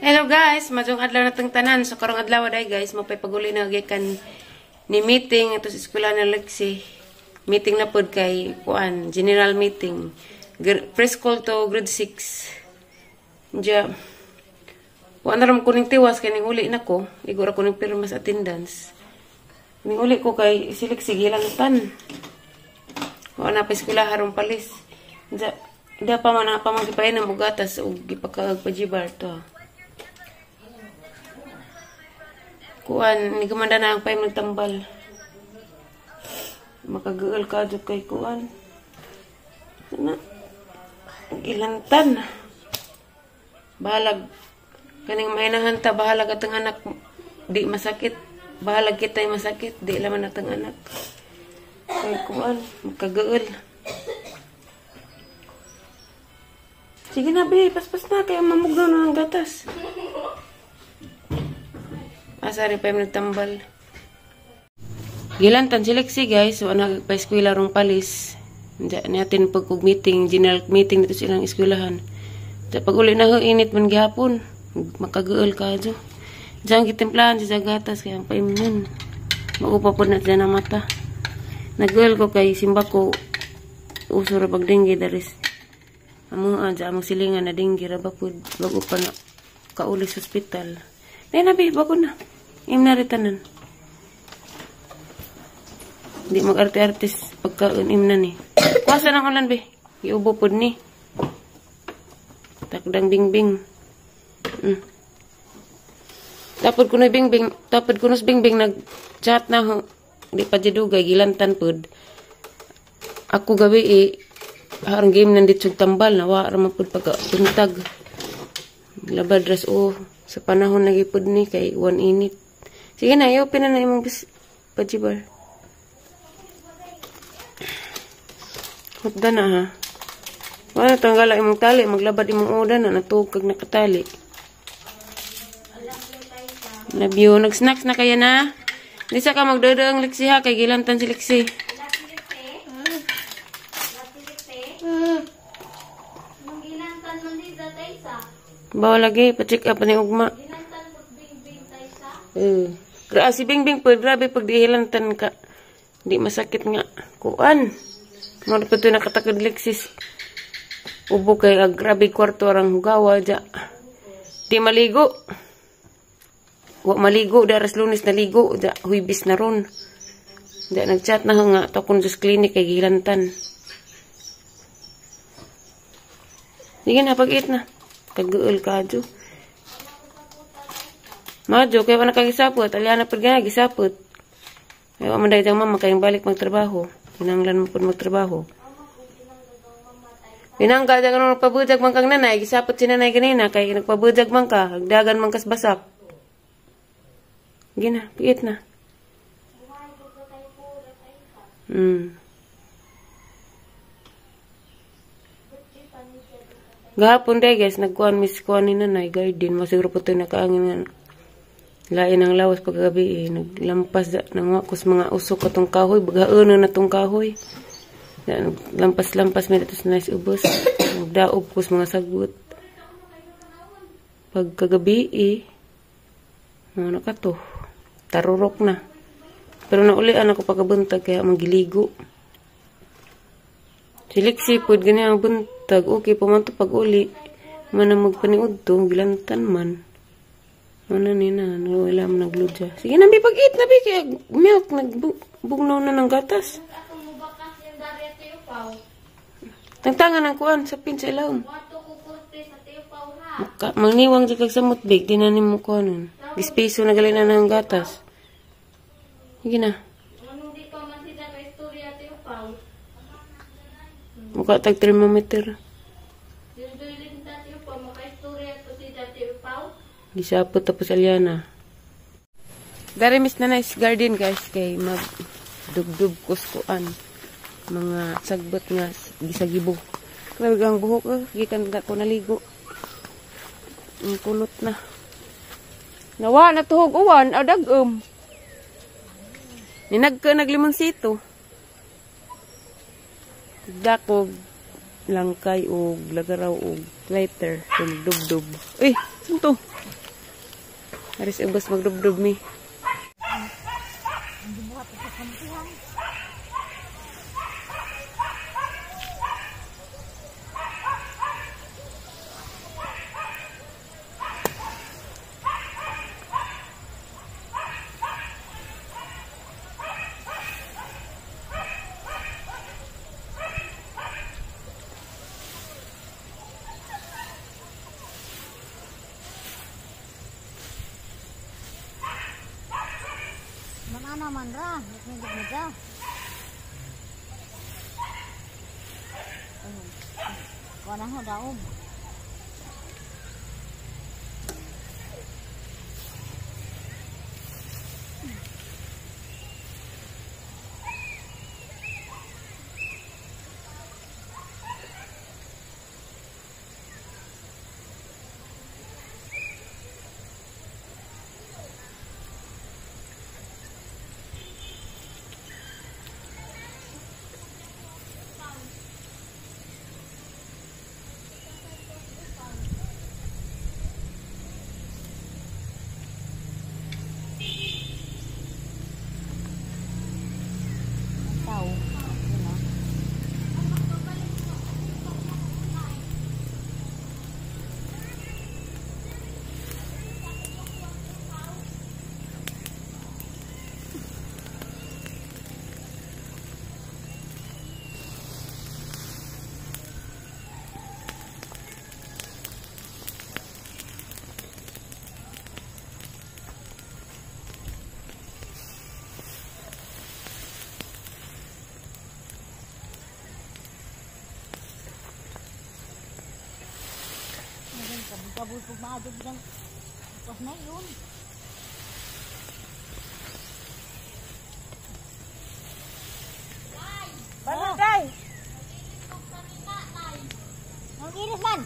Hello guys, maayong adlaw na tang tanan. So karong adlaw day guys, mapay paguli na gikan ni meeting ato sa eskwela na Lexi. Meeting na pod kay kuan, general meeting. Preschool to grade 6. Diya. Wa na ram kuning tiwas kay ning uli nako, igo ra kuning pirma sa attendance. Ning uli ko kay si Lexi gilantan. Wa na pa eskwela harong palis. Diya, da pa man pa man gipainom og gatas ug gipakaag pa jibar to. Kuan, ni gumanda na ang paim nagtambal. Makagaal ka adyo kay kuan. Sana gilantan. Bahalag kaning mainahan ta, bahalag atong anak di masakit. Bahalag kita'y masakit, di laman atong anak. Kay kuan, makagaal. Sige na be, paspas na kay mamugnaw na ang gatas. Asari pa yung nagtambal. Gilantan si Lexi guys. So, nagpa-eskwela rong palis. Diyan natin pag meeting, general meeting dito sa ilang eskwelahan. Diyan pag uli na ho, init man gihapon. Makagaal ka dyan. Diyan gitimplahan siya sa gatas. Kaya ang paimnon. Maupa po na dyan ang mata. Nag-gaal ko kay simba ko. Uso ra pag dinggi daris. Amuan dyan among silingan na dinggi ra ba po. Bago pa na kauli sa ospital. Dahil na be, bago na. Im na ritanan. Di mag-arte-artis pagkaon im na ni. Kuwasa ng ulan be. Iubo pod ni. Takdang bingbing. Tapod kuno bingbing, tapod kuno bingbing nag-chat na ho. Di pa jidugay gilantan pod. Ako gabi eh harang game nandito tambal na wa ra man pod pagka buntag. Labad ras o sa panahon na gipod ni kay one init. Sige na, i-open na na imong pajibar. Hutda na ha. Wala tanggala imong tali, maglabad imong oda na natuog kag nakatali. Love you. Nag-snacks na kaya na? Di sa ka magdadaang Lexi ha, kay gilantan si Lexi. Bawal lagi, pa-check up ni ugma. Si Bingbing po, grabe pag dihilantan ka. Di masakit nga. Kuan. Mara pa ito nakatakad Lexis. Ubo kay grabe kwarto arang hugawa dya. Di maligo. Wa maligo, daras Lunes naligo. Dya, Huwebes na ron. Dya, nagchat na nga. Takon sa clinic kay gilantan. Sige na, pag-eat na. Kagaal ka, dyo. Madyo, kaya pa nakagisapot. Aliana pa gana, gisapot. Kaya man dahil mama, kayong balik magtrabaho. Pinanglan mo po magtrabaho. Pinanggal, dyan ka nagpabudjag man kang nanay. Gisapot si nanay ganina. Kaya nagpabudjag man ka. Hagdagan man kas basak. Gina, piit na. Gahapon day guys, nagkuhan miss kuhan ni nanay garden. Masiguro po ito nakaangin nga. Lain ang lawas paggabi eh. Naglampas nanguha ko sa mga usok atong kahoy. Baghaan na natong kahoy. Lampas-lampas may datos na nice ubos. Nagdaob ko sa mga sagbot. Pagkagabi eh. Ano ka to? Tarurok na. Pero naulian ako pagkabuntag kaya magiligo. Si Lexi pod ganyan ang buntag. Okay, pumanto pag uli. Mana magpaniud to, gilantan man. Ano ni na, wala man nagludya. Sige na, pag-eat na, kaya milk, nagbugnaw na ng gatas. Tangtangan ang kuan, sa pin sa ilawom. Magniwang di kag samot, big, di na ni mo kuan nun. Dispiso na gali na ng gatas. Sige na. Mukha tag thermometer. Gisapot tapos aliana. Dari miss na nice garden guys kay magdugdug kuskuan mga sagbot nga gisagibo. Grabe ang buhok eh. Gikan ko naligo. Ang kulot na. Nawa na tuhog uwan adag-um. Ninagka naglimonsito. Dakog langkay og lagaraw og lighter dubdub. Uy, saan to? Aris ubos magdubdub mi. Mana man ra, nindot na. Wala ho daog. Kabul pag maadog lang. Tapos na yun. Balagay! Ang iris man!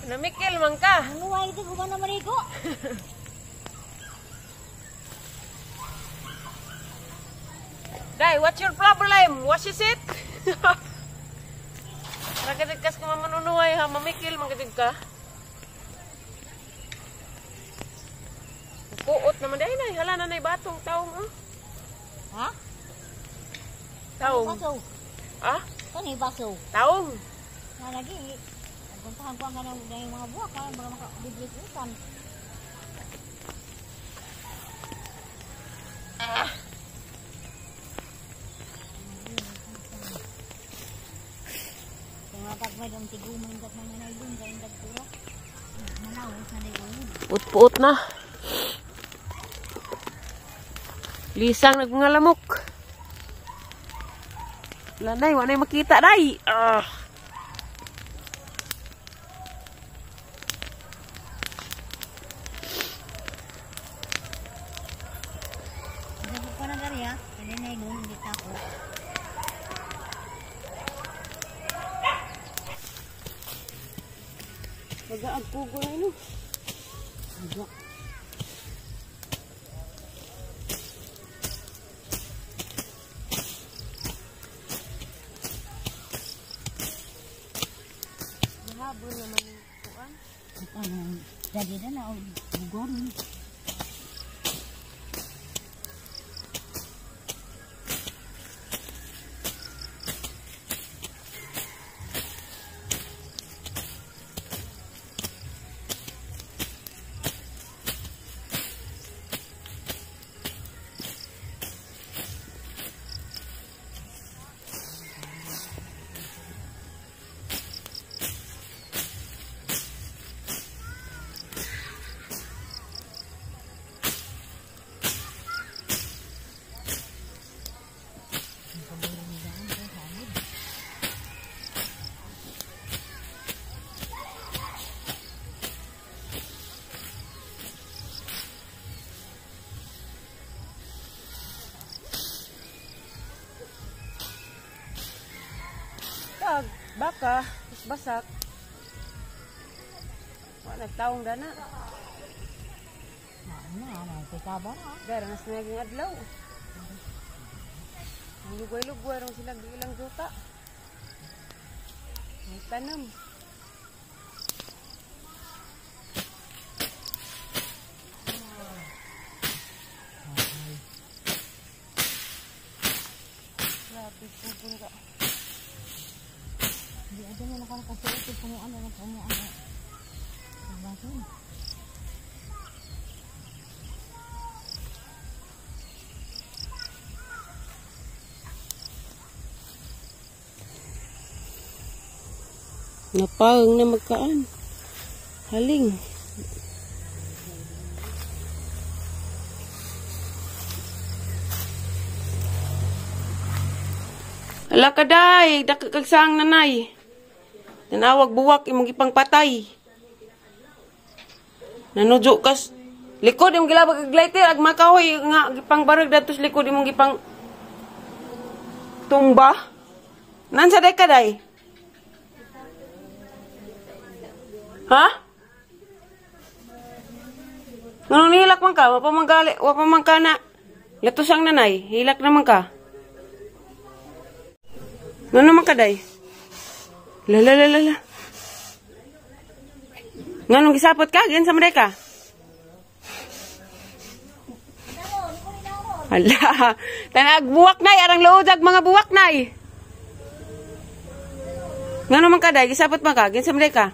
Namikil man ka! Ang luway ito, guman na marigo! Day, what's your problem? What is it? Ragadig kas ka mamanunuhay ha, mamikil magadig ka. Kuot naman dahil nay, hala na nay batong taong ah. Ha? Taong. Baso. Ah? Kani baso. Taong. Na lagi. Puntahan ko ang ganang mga buwak ha, mga makabiblik utan. Ah. Puot-puot na. Lisang nagmangalamok. Wala nay, wala nay makita day. Ah. Magaagpugo na ino. Mahabol naman yung kuan. Ano, dali na na, bugon. Baka, basak. Wala taong dana. Na, pikaba na. Gara na sinaging adlaw. Ang lugway-lugway ron sila ilang juta. May tanam. Ano na puno ano. Pagbaton. Napaang na magkaan. Haling. Ala ka day, dakakagsang nanay. Tanawag buwak imong gipang patay. Nanudyo kas likod imong gilabag og lighter ag makahoy nga gipang barag dadto sa likod imong gipang tumba. Nansa day ka day? Ha? Nganong nihilak man ka? Wa pa man gali, wa pa man ka na. Latusang nanay, hilak naman ka. Ngano man ka day? La la la la la. Nganong gisapot ka? Giunsa man day ka? Ala, tanag buwak nay, arang luod ag mga buwak nay. Ngano man ka day? Gisapot man ka? Giunsa man day ka?